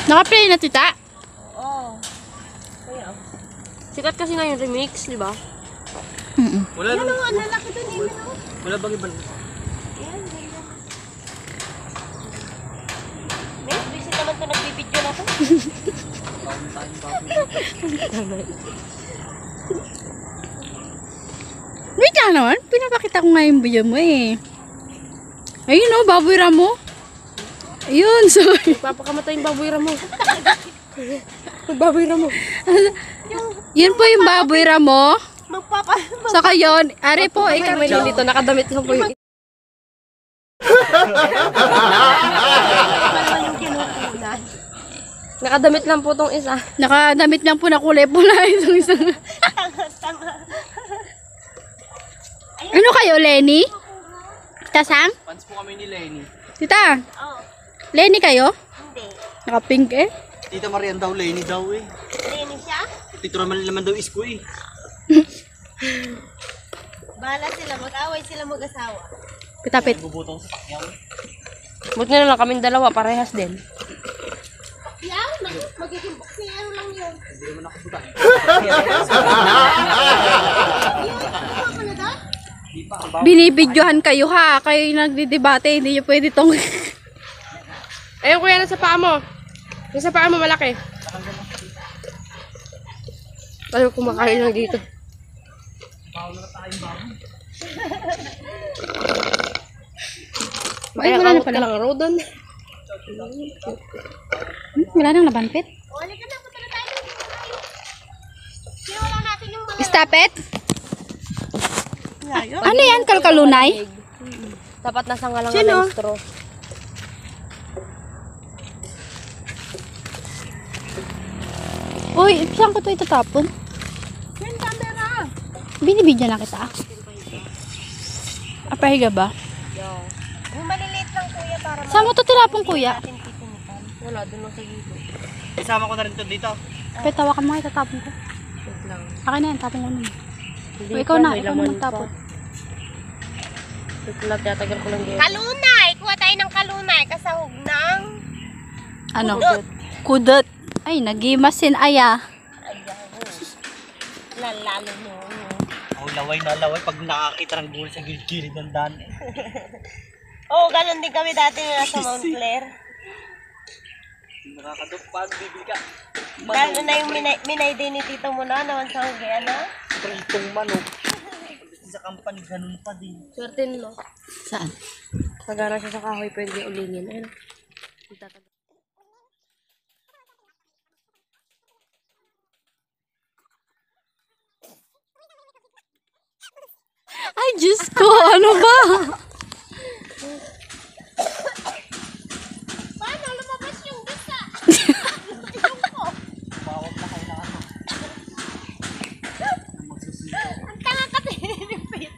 Naka-play na tita? Oo. Kaya. Sikat kasi nga yung remix, di ba? Wala Yan ang lalaki doon, Wala bang ibang? Yan, ganyan. Miss, busy naman ito nagbibidyo na to. Wait lang naman, pinapakita ko nga yung video mo eh. Ayun o, baboy ramo. Ayun, sorry. Papakamatay yung baboy ramo. Baboy ramo. Yun po yung baboy ramo. Magpapa. Saka yun, ari po, ikaw. May dito, nakadamit lang po yung... Nakadamit lang po tong isa. Nakadamit lang po na kulay pula itong isang. Ano kayo, Lenny? Tita Sang? Fans po kami ni Lenny. Tita, Oo. Lenny kayo? Hindi. Naka-pink eh. Tita Marian daw, Lenny daw eh. Lenny siya? Tito naman daw isko eh. Bahala sila, mag-away sila mag-asawa. Pitapit. Bubutong sa sakyaw. Buti na lang kaming dalawa, parehas din. Yan, magiging boxing ano lang yun. Hindi naman ako buta. Ako na doon? Di pa. Binibidyohan kayo ha. Kayo yung nagdidebate. Hindi nyo pwede tong... Ayun kuya, nasa paa mo. Yung sa paa mo malaki. Ayaw kumakain lang dito. Ay, wala na Ka pala. lang rodon. Wala nang nabanpit. O, halika na, punta na tayo. Sino lang natin yung mga... Stop it. Ano yan? Kalkalunay? Dapat nasa nga lang Sino? ng straw. Uy, saan ko ito itatapon? Yung camera. Binibidyan na kita. Pahiga ba? Yung maliliit lang kuya para Saan mo ito tinapon, kuya? natin titinipan. Wala, dun lang sa gito. Isama ko na rin to dito. Petawakan mo, itatapon ko. Wait lang. Akin na yan, tapon ko naman. Hindi O, ikaw pa, na, may ikaw na laman magtapon. pa. Wait lang, tiyatagal ko lang dito. Kalunay! Kuha tayo ng kalunay kasahog ng... Ano? Kudot. Kudot. Ay, nagimasin aya. Lalalo mo. Oh, laway na laway pag nakakita ng gulay sa gilid ng daan. Oo, ganun din kami dati na sa Mount Clair. Nakakadupag, bibig ka. Lalo na yung minay din ni tito mo na naman sa hugyan na. Pritong manok. Sa company, ganun pa din. Swertin mo. Saan? Sagana siya sa kahoy, pwede ulingin. Ayun. Itatagal. Ay, Diyos ko, ano ba? Paano lumabas yung bisa? Bawat na kailangan. Ang tanga ka tinipit.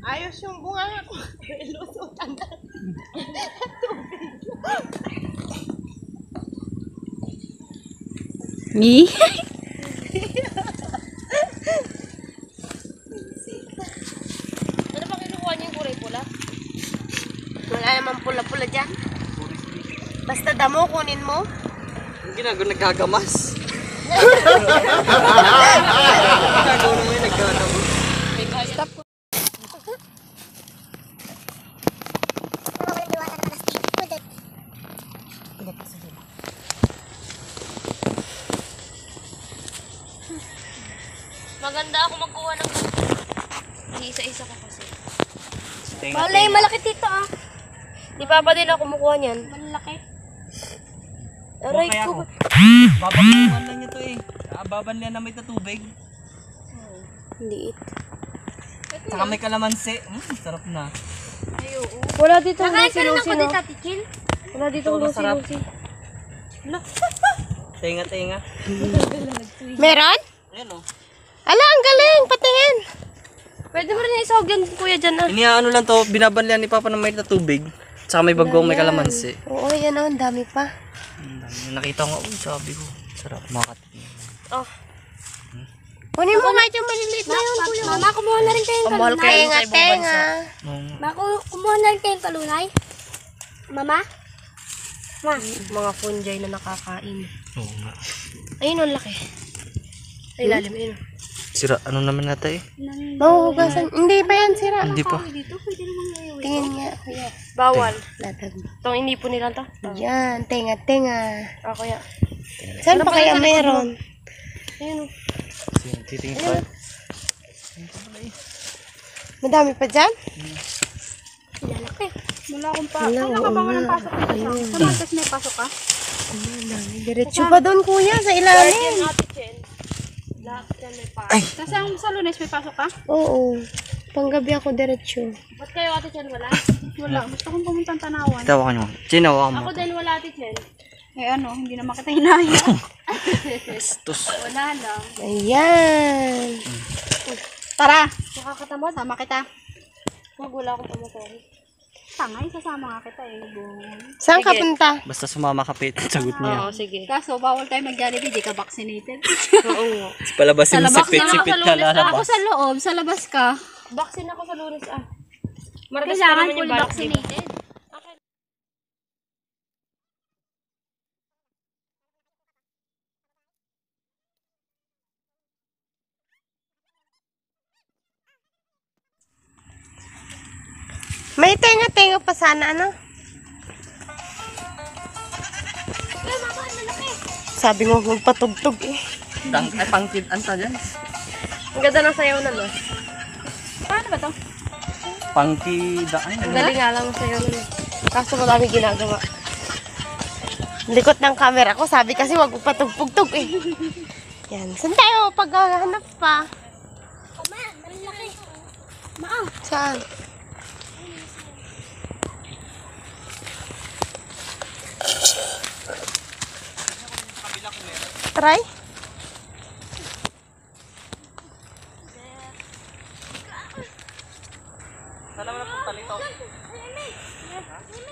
Ayos yung bunga ko. Ilusutan na. Me? Ano ba kinukuha niyo yung kulay pula? Wala namang pula-pula dyan. Basta damo, kunin mo. Yung ginagawa nagkagamas. Ginagawa naman yung nagkagamas. Stop. Maganda ako magkuha ng isa-isa ko kasi. Malay, malaki dito ah. Di papa din ako kumukuha niyan. Malaki. Aray Kaya ko. ako. Babanlihan lang niya to eh. Babanlihan na may tatubig. Liit. Saka may kalamansi. Sarap na. Wala dito ng Nakain ka na lusi-lusi, ako no? dito, Tichil. Wala dito Ito, ng masarap. lusi-lusi. Tenga-tenga. Meron? Ayan oh. Ala, ang galing! Patingin! Pwede mo rin isahog yan, kuya, dyan ah. Inihaano lang to, binabanlian ni Papa ng may na tubig. Tsaka may bagong may kalamansi. Oo, yan o. Ang dami pa. Nakita ko, sabi ko, sarap makatin. Oh. Kunin mo kahit yung maliliit na yun, kuya. Mama, kumuha na rin kayong Pamahal kalunay. kayo sa ibang bansa. Mama, kumuha na rin kayong kalunay. Mama? Mga fungi na nakakain. Oo nga. Ayun, ang laki. Ay, lalim, ayun. Sira, ano naman natin eh? Mahuhugasan. Hindi pa yan sira. Hindi pa. Tingin nga, kuya. Bawal. Latag mo. Itong inipon nila to. Yan, tenga. Ah, kuya. Saan pa kaya meron? Ayun, oh. Titingin pa. Madami pa dyan? Lalaki. Wala akong pa. Wala, Wala ka ba walang pasok dito sa? Sa Martes may pasok ka? Diretso pa doon, kuya, sa ilalim. Ate Chen. Lahat yan may pa. Sa Lunes may pasok ka? Oo. Panggabi ako diretso. Ba't kayo, Ate Chen, wala? Wala. Gusto kong pumunta ng Tanawan. Tawa ka nyo. Chinawa ka mo. Ako din wala, Ate Chen. Eh ano, hindi naman kita hinaya. Tus. Wala lang. Ayan. Tara. Nakakatamad. Sama kita. Wag, wala akong pamatory. Tangay, sasama nga kita eh. Saan ka Sige. punta? Basta sumama ka pit. Sagot niya. Oo, sige. Kaso, bawal tayo mag-Jollibee. Di ka vaccinated. Oo nga. Palabasin mo Sa labas sipit-sipit na ka ako sa Ako lalabas. sa loob, sa labas ka. Vaccine ako sa Lunes ah. Margas pa Kailangan naman yung full balak, diba? vaccinated. May tenga pa sana, ano? Sabi mo, magpatugtog eh. Ay, pangkid. Anta dyan. Ang ganda ng sayaw na, no? Paano ba to? Pangkid. Ay, Ang galing nga lang ng sayaw na. Kaso marami ginagawa. Likot ng camera ko, sabi kasi wag patugtog eh. Yan. Saan tayo paghahanap pa? Saan? Try?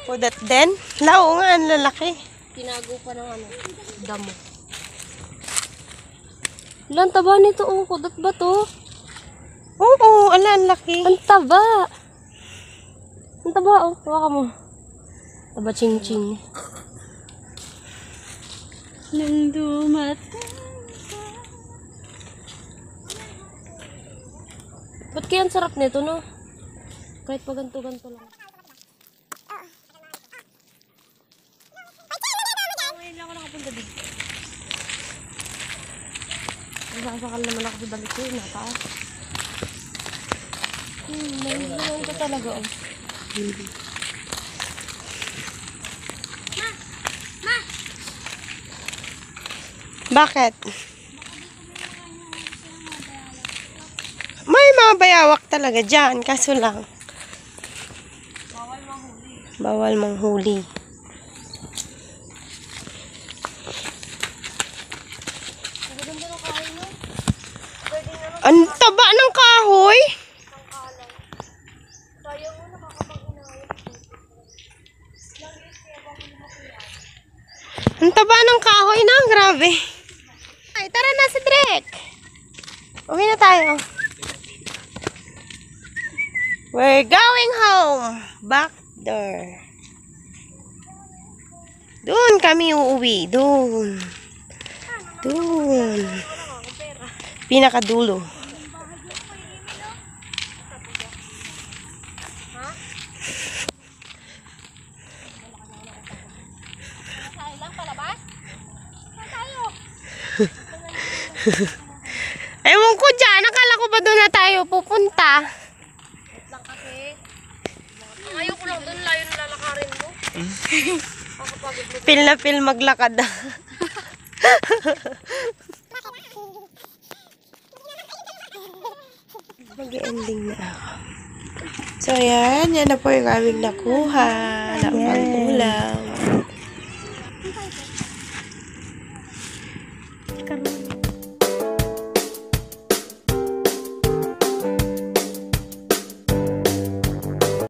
Pudat din? Lao nga, ang lalaki. Tinago pa ng ano, damo. Ilan taba nito, oh. Kudat ba to? Oo, ala, ang laki. Ang taba. Ang taba, oh. Hawakan mo. Taba ching-ching. Nang dumat. Ba't kaya ang sarap nito, no? Kahit pa ganto-ganto lang. Ngayon lang ako nakapunta dito. Nasasakal naman ako sa balik ko, nataas. Nangyayon ko talaga, oh. Bakit? May mga bayawak talaga dyan, kaso lang. Bawal manghuli. Ang taba ng kahoy. Ang taba ng kahoy na, grabe. Ay, tara na si Drek. Uwi na tayo. We're going home. Back door. Doon kami uuwi. Doon. Doon. Pinakadulo. Ewan ko dyan. Akala ko ba doon na tayo pupunta? Ayoko lang doon, layo na lalakarin mo. Feel na feel maglakad. Mag-ending na ako. So, yan. Yan na po yung aming nakuha. Na pang-ulam.